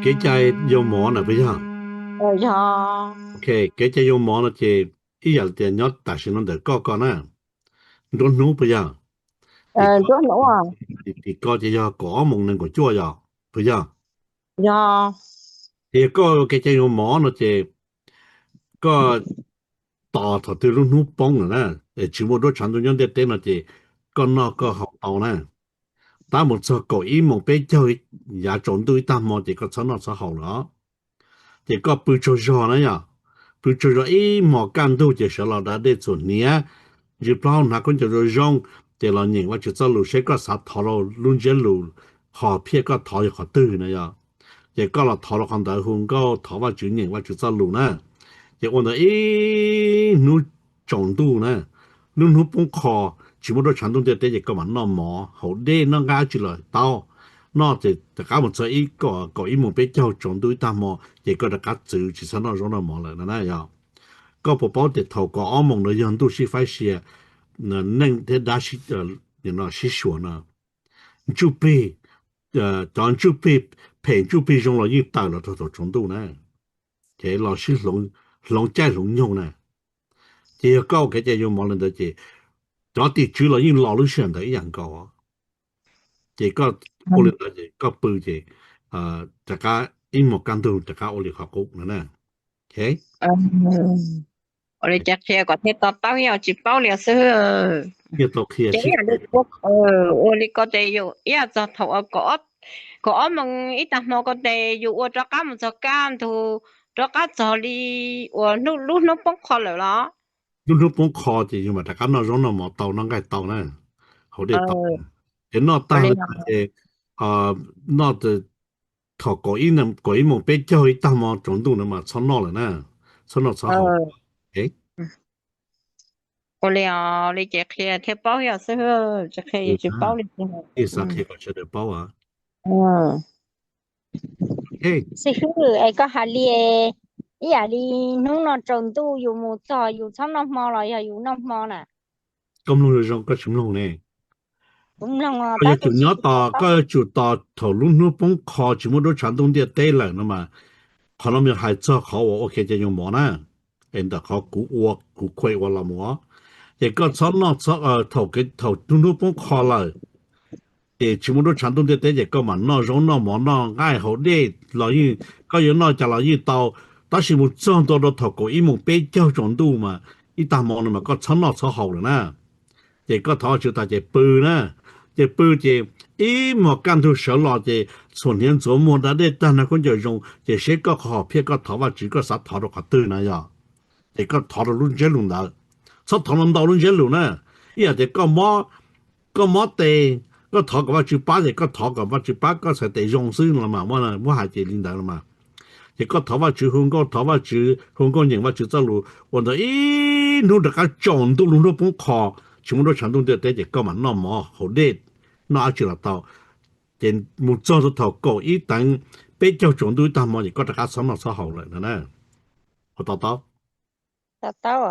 Kev cai yoo mov na puas yog? Yog. Ok, kev cai yoo mov no ces ib yam li tias nyob tam sim no ntawm koj ko na, nruab hnub puas yog? Tim koj, tim koj ces yog kaum ob moos nees nkaum cuaj yom, puas yog? Yog. Ces yog koj kev cai yoo mov no ces koj tos thaum twg lub hnub poob lawm na, es tsis muaj duab tshav ntuj nyob ntiaj teb no ces koj noj koj haus tau na. Tab mus txog kaum ib moos peb caug yav tsaus ntuj ib tag hmo ces koj txhob noj txhob haus lawm os. Ces koj pw tsaug zog na yom, pw tsaug zog ib hmos kaj ntug ces sawv los da dej txhuam hniav, ntsis plaub hau hnav khaub ncaws zoo zoo, ces los nyeem Vajtswv txoj lus seb koj xav thov rau lub ntsiab lus ho phiaj koj thov yog qhov twg na yom. Ces koj los thov rau qhov ntawd, hu nkauj thov Vajtswv, nyeem Vajtswv txoj lus na. Ces ua ntawd ib hnub tsaus ntuj na, lub hnub poob qho, tsis muaj duab tshav ntuj ntiaj teb ces koj mam noj mov haus dej noj nqaij dab tsi los tau. Noj ces rov qab mus txog ib, kaum ib moos peb caug tsaus ntuj ib tag hmo ces koj rov qab txwv tsis txhob noj zaub noj mov lawm no na yom. Koj puas paub tias thaum kaum ob moos no yog ntuj sib faib sia, neej thiab dab sib suav no, ntsuj plig, cov ntsuj plig phem ntsuj plig zoo los yeej tawm los rau thaum tsaus ntuj na, ces los sib hloov caij hloov nyoog na. Ces yog koj ua kev cai yoo mov li ntawd ces cov tim tswv los yeej los lub sij hawm ntawd ib yam nkaus. Ces koj ua li ntawd ces koj pw ces rov qab ib hmos kaj ntug rov qab ua li qhov qub no na. Ua li cas qhia kom thiaj to taub, yog tsis paub li xwb. Ces ua li ko ces yus ib yam txog thaum kaum ob moos ib tag hmo ko ces yus ua rov qab mus txog kaj ntug, rov qab txog li uas lub hnub poob qho lawm los? Lub hnub poob qho ces yus mam rov qab noj zaub noj mov tau, noj nqaij tau na, haus dej tau. Ces noj tag li ces noj thaum kaum ib moos peb caug ib tag hmo tsaus ntuj no mas txhob noj lawm na, txhob noj txhob haus. Ua li, ua li ces qhia thiaj paub yog xwb, tsis qhia yus tsis paub li. Xav qhia kom sawv daws paub. Xib hwb, es koj hais li, ib yam li hnub no tsaus ntuj yus mus txog yus txhob noj hmo los yog yus noj hmo na? Koj mloog zoo zoo, koj tsis mloog ne. Koj yuav tsum nyob tos, koj yuav tsum tos thaum lub hnub poob qho tsis muaj duab tshav ntuj ntiaj teb lawm no mas, qhov no mas hais txog qhov uas ua kev cai yoo mov na, es ntawm qhov kuv ua, kuv khuem ua los mus os. Ces koj txhob noj, thaum lub hnub poob qho lawm, ces tsis muaj duab tshav ntuj ntiaj teb ces koj mam noj zaub noj mov noj nqaij haus dej los yeej, koj yuav noj cas los yeej tau. Tab sis mus txog ntua rau thaum kaum ib moos peb caug tsaus ntuj mas ib tag hmo no mas koj txhob noj txhob haus lawm na. Ces koj thov Vajtswv tas ces pw na, ces pw ces ib hmos kaj ntug sawv los ces txhuam hniav ntxuav muag da dej tag nrog khaub ncaws zoo ces seb koj qhov hom phiaj koj thov Vajtswv koj xav thov rau qhov twg na yog. Ces koj thov rau lub ntsiab lus ntawd, txhob thov ntau lub ntsiab lus na. Ib yam tias koj mob tes, koj thov kom Vajtswv pab ces koj thov kom Vajtswv pab koj txhais tes zoo xwb los mas, muab hais ces li ntawd los mas. Ces koj thov Vajtswv, hu nkauj thov Vajtswv, hu nkauj nyeem Vajtswv txoj lus ua ntawd ib hnub rov qab tsaus ntuj lub hnub poob qho, tsis muaj duab tshav ntuj ntiaj teb ces koj mam noj mov haus dej, noj dab tsi los tau. Ces mus txog rau thaum kaum ib teev peb caug tsaus ntuj ib tag hmo ces koj rov qab txhob noj txhob haus lawm no na. Ua to taub. To taub.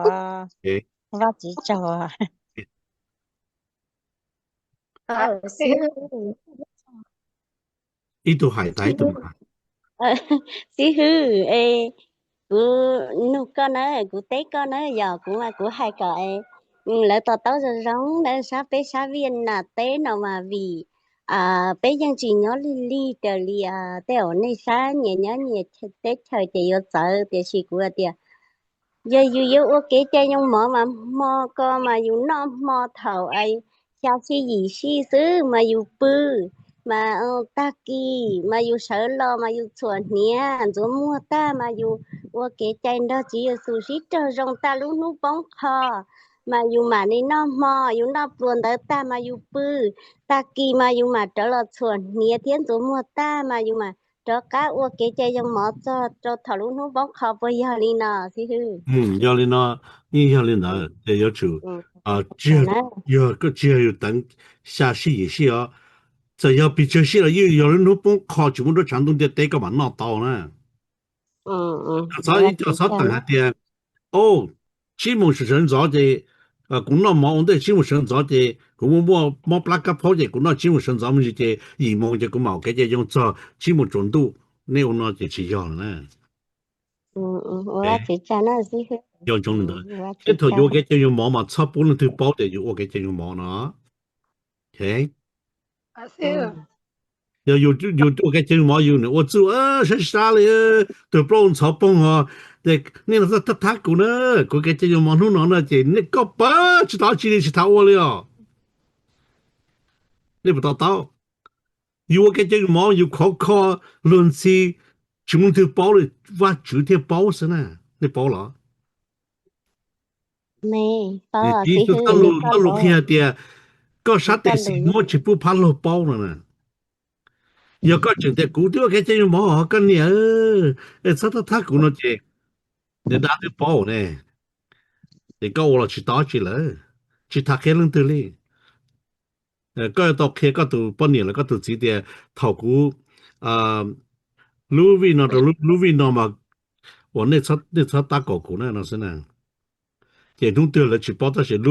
Vaj txiv tsaug. Ib tug hais tas ib tug. Xib hwb, kuv nug koj na, kuv teb koj na, yog kuv mas kuv hais kom lawv to taub zoo zoo na, sab peb sab Viaj Nam teb no mas vim peb yeej tsis nyob lig lig raws li tej uas nej sab nyias nyob nyias teb chaws ces yuav txawv, tiam sis kuv hais tias yog yus yuav ua kev cai yoo mov mas hmo ko mas yus noj hmo thaum xya sij yim sij xwb mas yus pw, mas tag kis mas yus sawv los mas yus txhuam hniav ntxuav muag tag mas yus ua kev cai nrog Tswv Yexus sib raug zoo tag lub hnub poob qho, mas yus mam li noj hmo, yus noj pluas ntawd tag mas yus pw, tag kis mas yus mam rov los txhuam hniav thiab ntxuav muag tag mas yus mam rov qab ua kev cai yoo mov txog rau thaum lub hnub poob qho, puas yog li no xib hwb? Yog li no, yeej yog li ntawd ces yuav tsum, yog tsis yog yus teev xya sij yim sij os, txawm yog pes tsawg sij los yeej yog lub hnub poob qho tsis muaj duab tshav ntuj ntiaj teb koj mam noj tau na. Txhob, txhob teev hais tias, o, tsib moos sawv ntxov ces kuv noj mov ua ntej, tsib moos sawv ntxov ces kuv muaj muaj mob plab kab phaub ces kuv noj tsib moos sawv ntxov me ntsis ces yim moos ces kuv mam ua kev cai yoo txog tsib moos tsaus ntuj. nej ua no ces tsis yog lawm na. Ua tsis tau na xib hwb. Yog ntsoov li ntawd. Thiab thaum yus ua kev cai npua mov mas txhob pub leej twg paub tias yus ua kev cai npua mov no. Ok. Yog yus ua kev cai npua mov yus nim ua txuj sab sab li tus plaub ntxhov poog os, ces nej los thab thab kuv na, kuv kev cai npua mov hnub no na, ces nej koj pab tsis tau tsi li tsis tham ua li os. Nej puas to taub? Yus ua kev cai npua mov yus khov kho luag ntxhi, tsis muaj leej twg paub li, Vajtswv thiaj paub xwb na. Nej paub los? Tib tug txoj lus qhia tias koj sab tes xis muab tsis pub phab laug paub no na. Yog koj tseem tias kuv twb ua kev cai npua mov os koj niam, es txhob thab thab kuv no ces niag dab twb paub ne, ces koj ua los tsis tau tsi lawm, tsis tham qhia leej twg li. Koj yuav tau qhia koj tus poj niam los koj tus txiv tias thaum kuv lub vij no rau lub vij no mas uas nej txhob tab kaum kuv na no xwb na. Ces hnub twg lawv tsis paub tab sis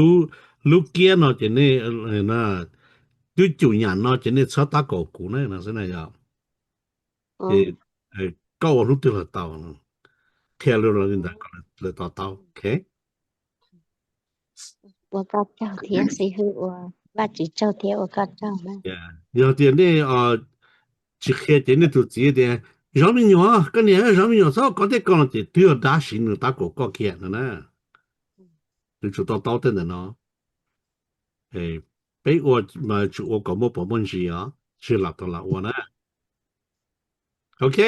lub kiab no ces nej twb cum nyam no ces nej txhob tab kaum kuv na no xwb na yog. Ces koj ua hnub twg los tau, qhia lawv li ntawd kom lawv to taub, ok? Ua koj tsaug thiab xib hwb, ua Vajtswv tsaug thiab ua koj tsaug na. Yog tias nej tsis qhia ces nej tus txiv tias zov me nyuam, koj niam zov me nyuam txhob kov tej ko no ces twb yog dab siv nws tab kaum koj kiag no na. Nws tsum to taub tej ntawm no. Peb ua mas tsum ua kom muaj pom muaj ntsis os, tsis lam tau lam ua na. Ok.